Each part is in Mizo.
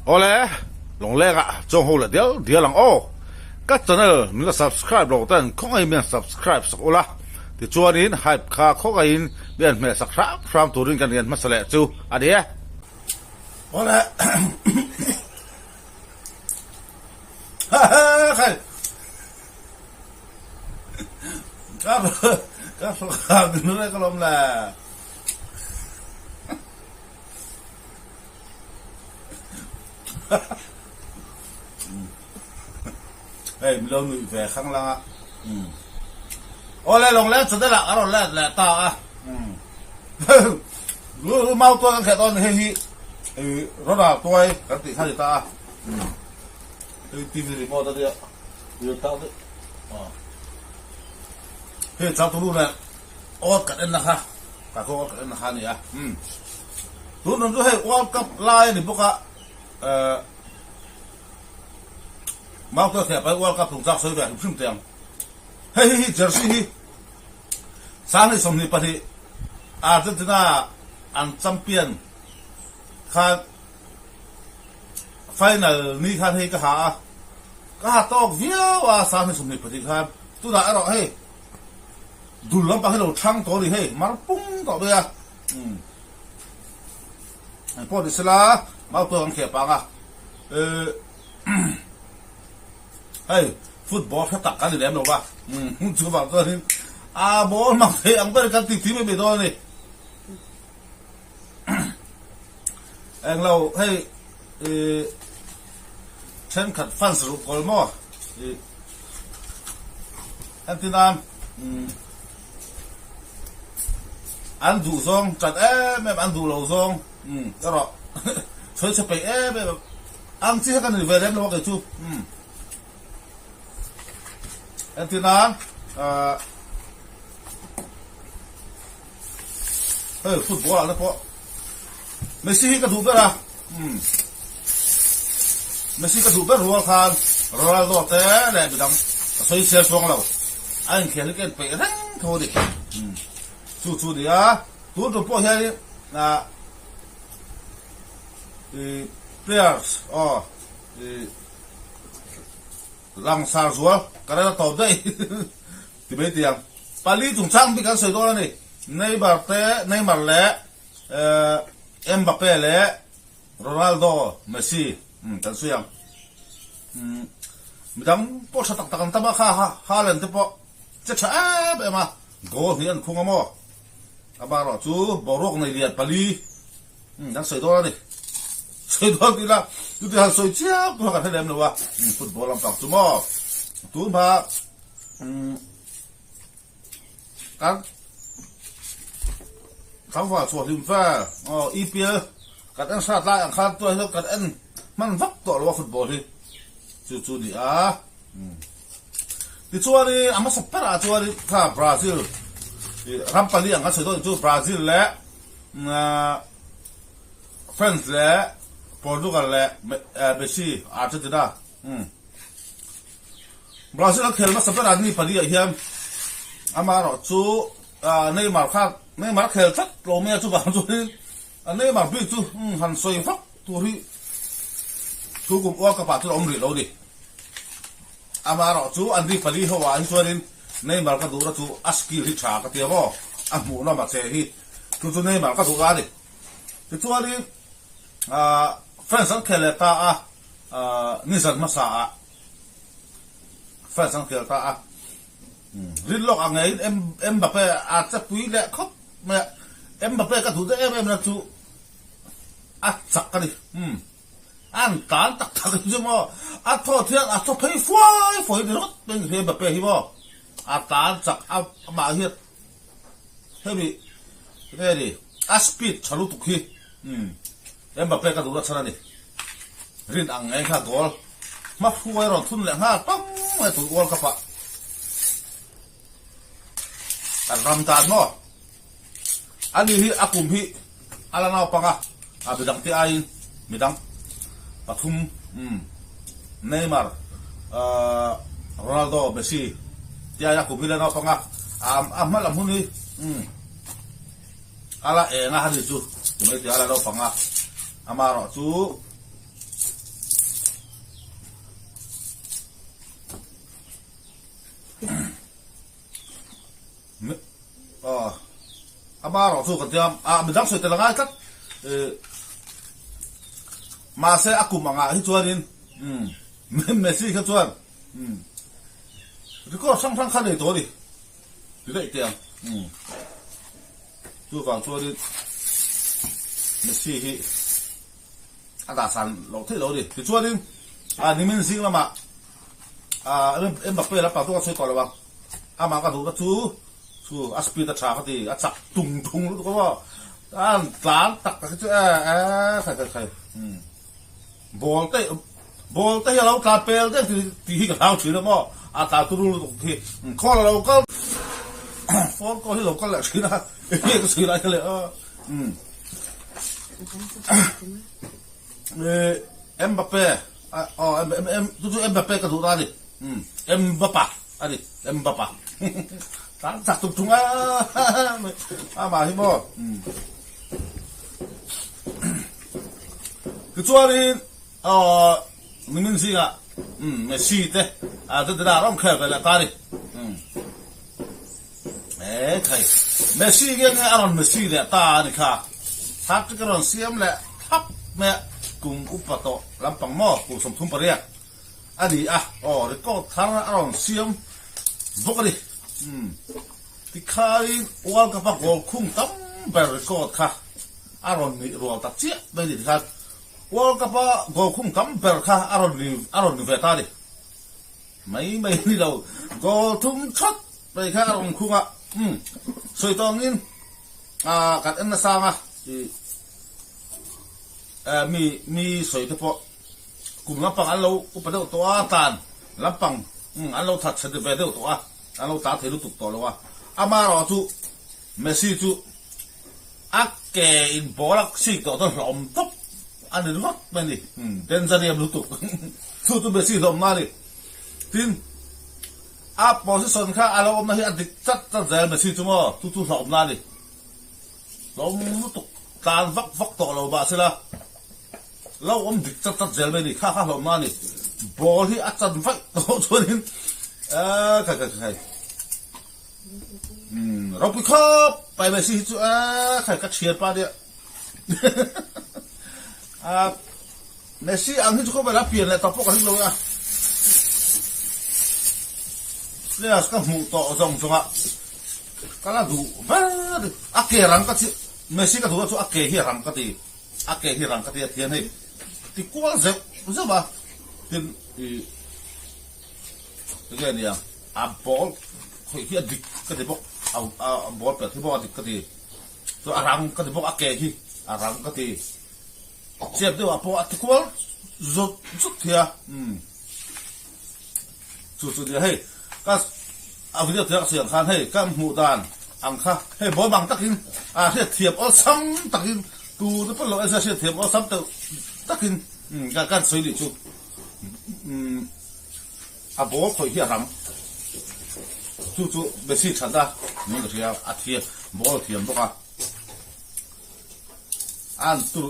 Awle, Lawngleng ah chuang ho leh dial dial ang aw. Ka channel min la subscribe lo ten khawngaihin min han subscribe sak ula, tichuanin hype kha khawngaihin min han hmeh sak hram hram turin kan rian hmasa leh chu a ni e. Awle, khai ka ka ka min rek alawm le. Hei min lo nuih ve khang lang a Awle lawng leng channel ah a rawn let leh ta a Mau tuai kan khelh dawn hei hi Ronald tuai kan tih kha ni ta a Hei TV remote a nia Hei changtunu nen Awt kan en na kha Ka khaw World Cup en na kha a ni a umm tun tum chu hei World Cup lai a ni bawk a eh Mautuai thei ah pawh World Cup chungchang sawi ve hrim hrim teh ang hei hi hi jersey hi 2022 Argentina an champion khan final ni khan hei ka ha a ka ha tawk viau a 2022 khan tunah erawh hei Dul lampang hi lo thlang tawh a ni hei, mar pung tawh mai a. Umm. Engpawh ni sela, mau tuai kan kheh pang a. Eh, hei, football hre tak kan ni lem lo va. Umm, chuvang chuanin a ball hmang thei ang ber kan ti ti mai mai dawn a ni. Englo, hei, eh, thenkhat fans ruh kawl maw? Eh, Entirnan, an duh zawng ṭan em em, an duh lo zawng erawh sawi chhe peih em em ang chi kha ka ni ve lem lo a kei chu. Entirnan, hei football ah te pawh Messi hi ka duh ber a, Messi ka duh ber rual khan Ronaldo te leh midang ka sawi chhiar chuang lo, a inkhel hi ka en peih reng tho a ni. Chu chu a ni a, tun tum pawh hian i players aw i langsar zual ka rel a tawp daih ti mai tiang pali chungchang bik an sawi dawn a ni. Neymar te Neymar leh Mbappe leh Ronaldo, Messi kan sawi ang. Midang pawh tha tak tak an tam a kha Haaland te pawh che tha em em a, goal hnih an khung a maw? Amaherawh chu boruak nei lian pali kan sawi dawn a ni. Sawi dawn tih ila chuti han sawi chiam tur kha kan hre lem lo a, football lampang chu maw? Tun hma Kan tlangval chhuah hlim vel aw EPL kan en hrat lai ang khan tunah hian kan en hman vak tawh lo a football hi chu chu ni a tichuanin a hmasa berah chuanin kha Brazil ram pali ang kan sawi dawn chu Brazil leh France leh Portugal leh Messi Argentina. Brazil a khel hmasa ber a ni paliah hian amaherawh chu Neymar kha Neymar a khel tlat lo mai a chuvang chuanin Neymar bik chu han sawi vak tur hi thu kum World Cup ah chuan a awm rih lo a ni. Amaherawh chu an ni pali ho ah hi chuanin Neymar ka duhna chu a skill hi tha ka tia maw a hmuhnawm a che hi chu chu Neymar ka duh a ni. Tichuanin France an khel leh ta a. Nizan hmasa ah France an khel ta a, rin lawk ang ngeiin Mbappe a che pui leh khawp mai a, Mbappe ka duh deuh em em na chu a chak a ni, an tlan tak tak hi chu maw a thaw thiang a thaw phei fuai fuai ni ringawt mai ni Mbappe hi maw a tlan chak a amah hian hemi nge ni a speed tha lutuk hi. Mbappe ka duhna chhan a ni. Rin ang ngei kha goal hma hruai rawn thun leh nghal pang mai tun World Cup ah kan ram tan maw? Ani hi a kum hi a la naupang a, a midang te aiin midang pathum umm Neymar, Ronaldo, Messi te aiin a kum hi la naupang a, a hma lam hun hi umm. A la eng a, hani chu tumei tia a la naupang a, amaherawh chu Ama erawh chu kan tia a midang sawi tel a ngai tlat. Mahse a kum angah hi chuanin Messi kha chuan record hrang hrang kha nei tawh a ni ti daih teh ang. Chuvang chuanin Messi hi a dahsan loh theih lo a ni. Tichuanin nimin zing lamah Mbappe lampang chu ka sawi tawh lo ang. Amah ka duhna chu chu a speed a tha ka ti, a chak tung tung lutuk a maw. A han tlan tak tak hi chu e e khai khai khai. Ball te ball te hi a lo tlan pel deuh tih hi ka hlau thin a maw. A tlan turu lutuk hi call a lo kal phone call hi a lo kal leh thin a enge ka sawi lai kha le a. Mbappe aw chu chu Mbappe ka duh ta a ni. Mbapa a ni Mbapa tlan chak tuk thung a amah hi maw tichuanin aw nimin zingah Messi te Argentina rawng khel ve leh ta a ni e khai Messi nge nge a rawn Messi leh ta a ni kha hat-trick a rawn siam leh thlap mai a kum upa tawh lampang maw kum 38 A ni a, aw record thar a rawn siam bawk a ni. Umm tikhain World Cup a goal khung tam ber record kha a rawn nih rual ta chiah mai a ni tikhan World Cup a goal khung tam ber kha a rawn ni a rawn ni ve ta a ni. Mai mai a ni lo, goal thum thawt mai kha a rawn khung a, umm sawi tawngin ah kan en nasa ang a, ih eh mi mi sawi te pawh Kum lampang an lo upa deuh tawh a, tlan lampang an lo that chhe ve deuh tawh a, an lo tlan thei lutuk tawh lo a. Amaherawh chu Messi chu a ke in ball a sik tawh chuan hlawm tawp a ni ringawt mai a ni, danger lutuk chu chu Messi hlawmna a ni. Tin, a position kha a lo awmna hi a dik chat chat zel Messi chu maw, chu chu hlawmna a ni. Hlawm lutuk tlan vak vak tawh lo mahsela. Lo awm dik chat chat zel mai a ni, kha kha hlawhna a ni. Ball hi a chan vaih tawh chuanin eh khai khai khai umm ropui khawp pai mai si hi chu eh khai ka thian pa nia ah Messi ang hi chu khawvel a pian leh tawh pawh ka hring lo e a players ka hmuh tawh zawng zawng a ka la duh ber a ni a ke rang ka chi Messi ka duh a chu a ke hi a rang ka ti. A ke hi rang ka ti a thian hei ti kual zeuh zeuh a tin ih enge nia a ball khawih hi a dik ka ti bawk a a ball pet hi pawh a dik ka ti chuan a rang ka ti bawk a ke hi a rang ka ti chep deuh ah pawh a ti kual zut zut thei a umm chu chu nia hei ka a video thei a ka sawi ang khan hei ka hmuh dan ang kha hei ball bang takin a hriatthiam awlsam takin tu te pawn lo ense hriatthiam awlsam deuh takin umm ka kan sawi lih chu umm a ball khawih hi a rang chu chu Messi that a niin ka hria a thiam ball a thiam bawk a an tur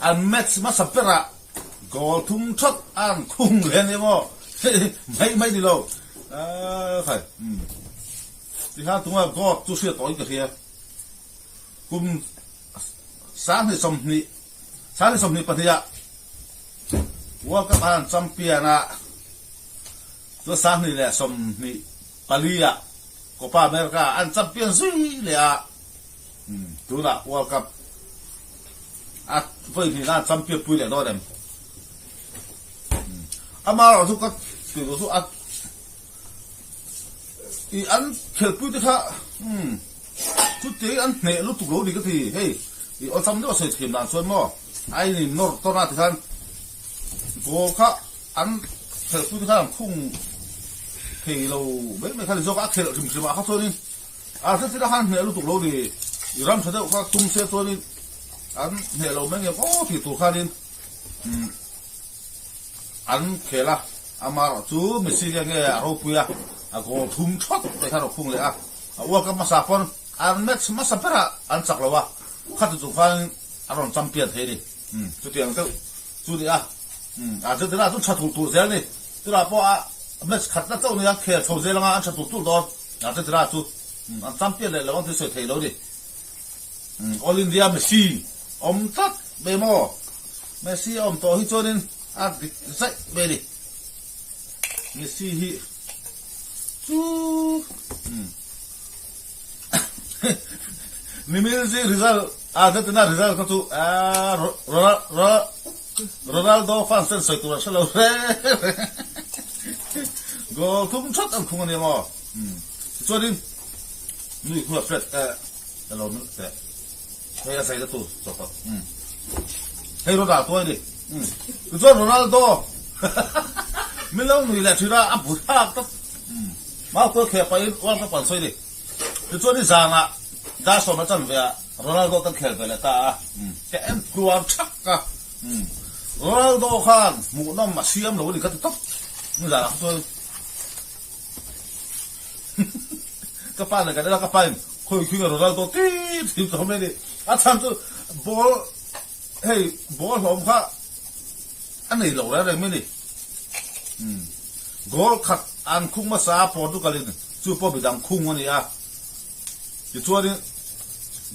An match hmasa berah goal thum thawt a an khung leh a ni maw? Mai mai ni lo. Khai. Tikhan tunga God chu hriat tawhin ka hria. Kum 2020 2022 ah World Cup an champion a, chuan 2024 ah Copa America an champion zui leh a. Tunah World Cup a vawi hnih nan champion pui leh dawn em? Amaherawh chu ka tih duh chu a i an khelpui te kha chuti an hneh lutuk lo ni ka ti hei i awlsam deuh a sawi thiam dan chuan maw a in nawr tawn a tikhan goal kha an khelpui te khan an khung thei lo mai mai kha ni zawk a a khelh hrim hrim ah kha chuanin A hretir a khan hneh lutuk lo ni, i ram tha deuh kha tum se chuanin an hneh lo mai ngem aw tih tur khanin an khel a, amaherawh chu Messi nge nge a ropui a, a goal thum thawt te khan a khung leh a, a World Cup hmasa pawn an match hmasa berah an chak lo a, khati chung khanin a rawn champion thei a ni, chutiang deuh chu ni a, Argentina chu tha tur tur zel a ni, tunah pawh a match khatna chauh nia khel chho zel anga an tha tur tur dawn. Argentina chu. An champion leh lo ang tih sawi thei lo ni. All India Messi awm tlat mai maw? Messi a awm tawh hi chuanin a dik zaih mai ni. Messi hi chu Nimil zing result Argentina result kha chu Ronaldo fans ten sawi tur an hre lo reng reng. Goal thum that an khung a nia maw? Tichuanin nui khu a flat e lo min teh hei a zai na tur chawpawlh hei Ronaldo a ni tichuan Ronaldo min lo nui leh thin a a bu thlak tawp mau kual kheh pahin World Cup an sawi ni tichuan ni zanah dar sawm a chan ve ah Ronaldo tan khel ve leh ta a ka en tluan thak a Ronaldo khan hmuhnawm a siam lo a ni ka ti tawp ni zanah kha chuan. Ka pa nen kan en a, ka pa in khawi khi nge Ronaldo tit thin ka awm e ni. A chhan chu ball hei ball hlawm kha a nei lo reng reng mai ni. Umm goal khat an khung hmasa a Portugal in chu pawh midang khung a ni a. Tichuanin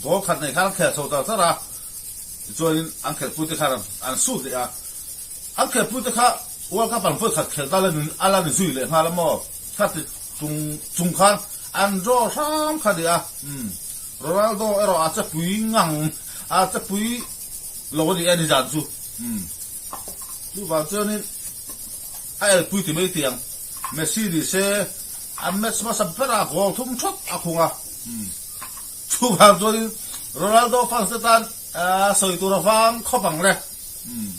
goal khat nei khan an khel chho char char a, tichuanin an khelhpuite khan an sut leh a. An khelhpuite kha World Cup an vawi khat khelh ta a la ni zui leh nghal a maw? Kha ti chung chung khan an draw hram kha ni a. Umm Ronaldo erawh a che pui ngang a che pui lo a ni e nizan chu. Umm chuvang chuanin a elpui ti mai tiang Messi ni se an match hmasa berah goal thum thawt a khung a. Umm chuvang chuanin Ronaldo fans te tan sawi tur a vang khawp ang le. Umm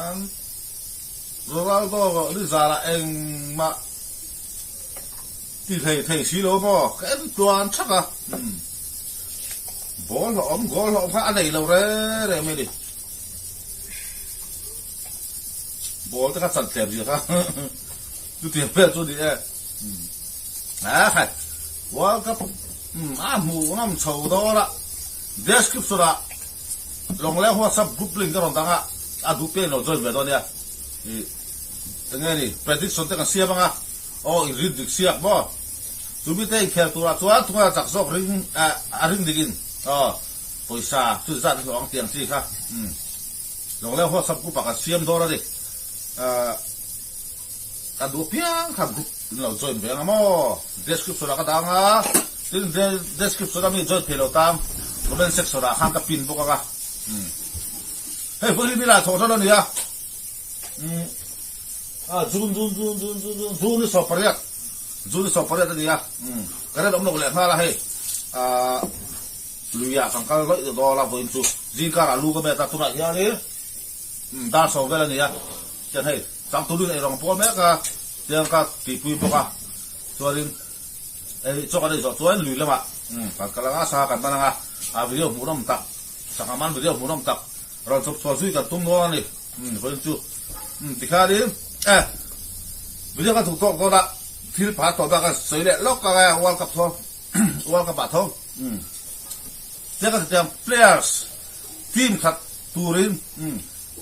an Ronaldo ni zarah engmah ti thei thei si lo maw ka en tluan thak a umm ball hlawhawm goal hlawhawm kha a nei lo reng reng mai ni ball te kha chan tlem zia kha chutiang vel chu a ni e umm a khai World Cup umm a hmuh ngam chho dawn a description ah. Lawngleng WhatsApp group link ka rawn dang a, a duh piang lo join ve dawn nia. Ih enge ni prediction te kan siam anga aw in rin dik siak maw? Chu mite inkhel turah chuan thunga chak zawk ring a ring dik in aw pawisa chu zat a hlawh ang tiang chi kha umm Lawngleng WhatsApp group ah kan siam dawn a ni. Ah ka duh piang kha group in lo join ve anga maw description ah ka dah anga tin description a mi join thei lo tan comment section ah khan ka pin bawk anga umm hei vawi hi mi lah thawh tan a nia umm ah june june june june june june june ni 18 june ni 18 a nia umm current awm lo leh nghal a hei ah luiah kan kal lawih dawn a vawiin chu zingkar ah lu ka bet a tunah hianin umm dar sawm vel a nia. Chuan hei changtulin ei rawng pawl mek a, tiang ka tihpui bawk a, chuanin ei chaw kan ei zawh chuan lui lamah kan kal anga sangha kan man anga, a video hmuhnawm tak, sangha man video hmuhnawm tak rawn chhawp chhuah zui kan tum dawn a ni, vawiin chu tikhianin e video kan thuk tawk dawn a, thil pakhat tawh bak a sawi leh lawk ang e World Cup tho World Cup ah tho tiang ka ti tiang players team khat turin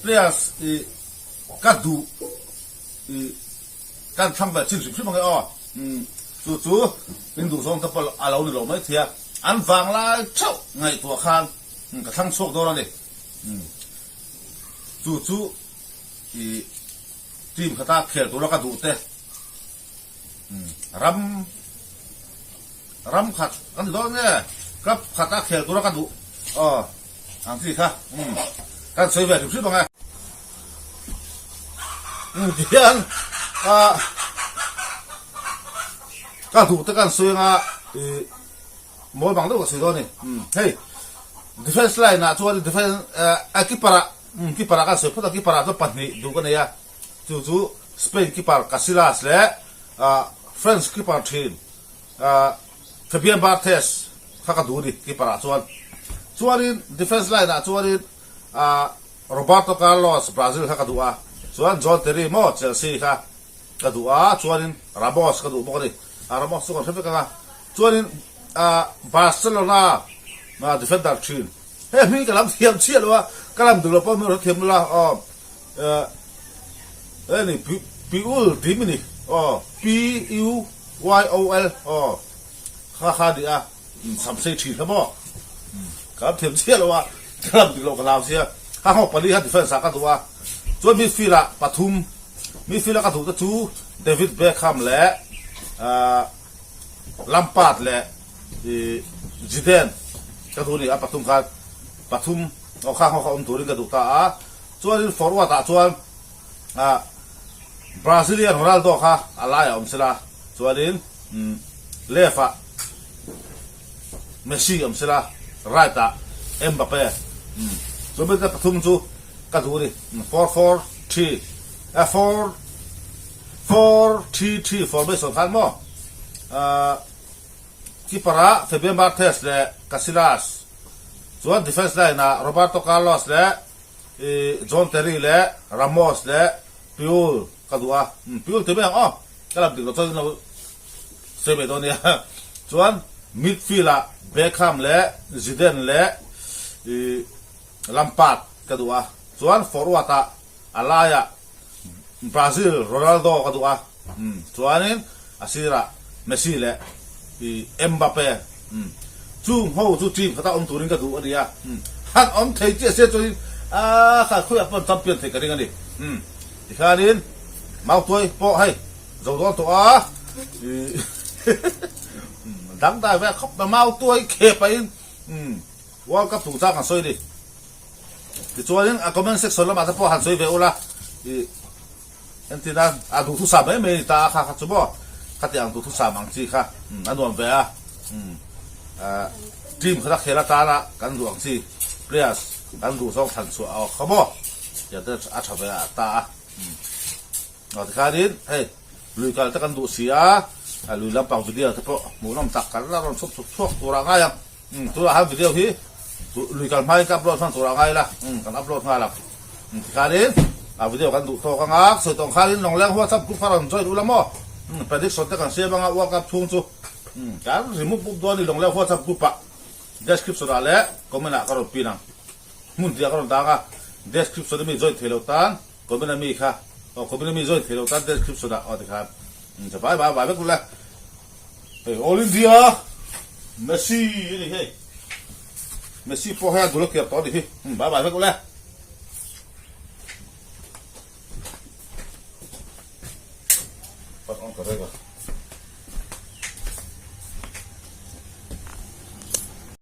Players i ka duh i kan thlang ve chin hrim hrim ang e aw. Chu chu in duh zawng te pawh a lo ni lo mai thei a, an vang lai theuh ngaihtuah khan ka thlang chhuak dawn a ni. Chu chu i team khata khel tura ka duh te ram ram khat kan ti dawn nge club khata khel tura ka duh aw. Ang chi kha umm kan sawi ve hrim hrim ang e. Umm tihian ah ka duh te kan sawi anga ih mawi bang deuh ka sawi dawn a ni. Umm hei defence line ah chuan defence ah keeper ah umm keeper ah kan sawi phawt a keeper ah chuan pahnih duh ka nei a chu chu Spain keeper Casillas leh ah French keeper thin ah Fabien Barthez kha ka duh a ni keeper ah chuan. Chuanin defence line ah chuanin ah Roberto Carlos Brazil kha ka duh a, chuan John Terry maw Chelsea kha ka duh a, chuanin Ramos ka duh bawk a ni. Ah Ramos chu kan hre vek ang a. Chuanin ah Barcelona ah defender thin hei hming ka lam thiam chiah lo a, ka lam duh lo pawh hming thiam lo la aw eh hei ni Piul tih mi ni aw P U Y O L aw. Kha kha nia sam sei thin kha maw? Ka lam thiam chiah lo a, ka lam dik loh ka hlau sia. Kha ho pali kha defence ah ka duh a, chuan midfield ah pathum, midfield a ka duh te chu David Beckham leh Lampard leh Zidane ka duh a ni a pathum khan pathum aw kha ho kha awm turin ka duh ta a, chuanin forward ah chuan Brazilian Ronaldo kha a laiah awm sela chuanin left ah Messi awm sela right ah Mbappe chu mi te pathum chu ka duh a ni 4-4-3 4-4-3-3 formation khan maw keeper ah Fabian Barthez leh Casillas chuan defence line ah Roberto Carlos leh I John Terry leh Ramos leh Puyol ka duh a, Puyol ti mai ang aw, ka lam dik lo chuan in lo sawi mai dawn nia. Chuan midfield ah Beckham leh Zidane leh i Lampard ka duh a, chuan forward ah a laiah Brazil Ronaldo ka duh a, chuanin a sirah Messi leh i Mbappe. Chung ho chu team khata awm turin ka duh a nia. Han awm thei chiah se chuanin a kha khawiah pawh an champion thei ka ring a ni. Tikhanin Mautuai pawh hei zo dawn tawh a, dangdai ve khawp mai Mautuai khe pahin World Cup chungchang kan sawi a ni. Tichuanin a comment section lamah te pawh han sawi ve ula i entin a a duhthusam mai mai a ni ta a kha kha chu maw khati ang duhthusam ang chi kha a nuam ve a team kha ta khel atana kan duh ang chi players kan duh zawng thlan chhuah a kha maw tiang te a tha ve ta a aw tikhanin hei lui kal te kan duh si a lui lampang video te pawh hmuhnawm tak kan la rawn chhuak chhuak chhuak tur a ngai ang. Umm tunah khan video hi lui kal hmain ka upload hman tur a ngai la, umm kan upload nghal ang. Umm tikhanin a video kan duh tawk anga sawi tawng khanin Lawngleng WhatsApp group kha rawn join ula maw? Umm prediction te kan siam anga World Cup chhung chu umm kan ri mup mup dawn a ni Lawngleng WhatsApp group ah description ah leh comment ah ka rawn pin ang. Hmun tih ah ka rawn dang a description a mi join thei lo tan comment a mi kha aw comment a mi join thei lo tan description ah aw tikhan umm tha bai bai bai vek ula. Hei All India Messi a ni hei. Messi pawh hei a dul a kiar tawh a ni hi. Bye bye vek ule.